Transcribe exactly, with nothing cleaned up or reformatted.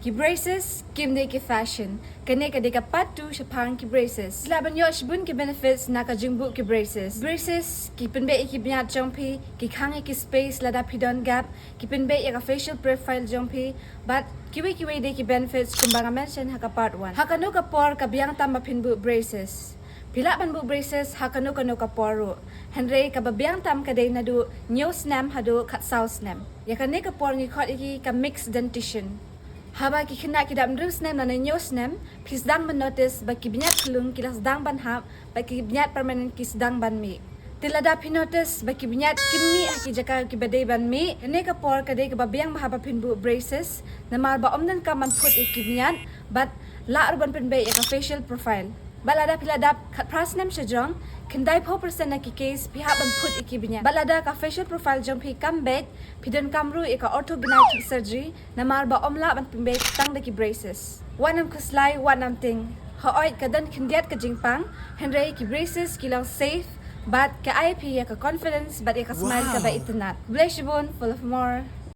Ki braces kim dei ki fashion. Kane ka dei ka part two shaphang ki braces. Lah ban ïoh shibun ki benefits na ka jingbuh ki braces. Braces ki pynbeit ïa ki bniat jong phi, ki khang ïa ki space lada phi don gap, ki pynbeit ïa ka facial profile jong phi, bad kiwei kiwei de ki benefits kumba nga mention ha ka part one. Ha kano ka por ka biang tam ba phin buh braces? Phi lah ban buh braces ha kano kano ka por ruh. Hynrei kaba biang tam ka dei naduh hynñiew snem haduh khatsaw snem. Ïa kane ka por ngi khot ïa ki ka mixed dentition. Haba ki khynnah ki dap hynriew snem lane hynñiew snem, phi sdang ban notice ba ki bniat khyllung ki la sdang ban hap, ba ki bniat permanent ki sdang ban mih. Te lada phi notice ba ki bniat kim mih ha ki jaka kiba dei ban mih, kane ka por ka dei kaba biang bha ba phin buh braces, namar ba ym donkam ban phut ïa ki bniat, bad lah ruh ban pynbeit ïa ka facial profile. Bad lada phi la dap khatphra snem shajrong, khyndaiphew percent na ki case phi hap ban phut ïa ki bniat. Bad lada ka facial profile jong phi kam beit, phi donkam ruh ïa ka orthognathic surgery, namar ba ym lah ban pynbeit tang da ki braces. Wat nym khuslai, wat nym tieng. Hooid ka don khyndiat ka jingpang, hynrei ki braces ki long safe, bad ka ai phi ïa ka confidence bad ïa ka smile kaba itynnad. Khublei shibun, for love more.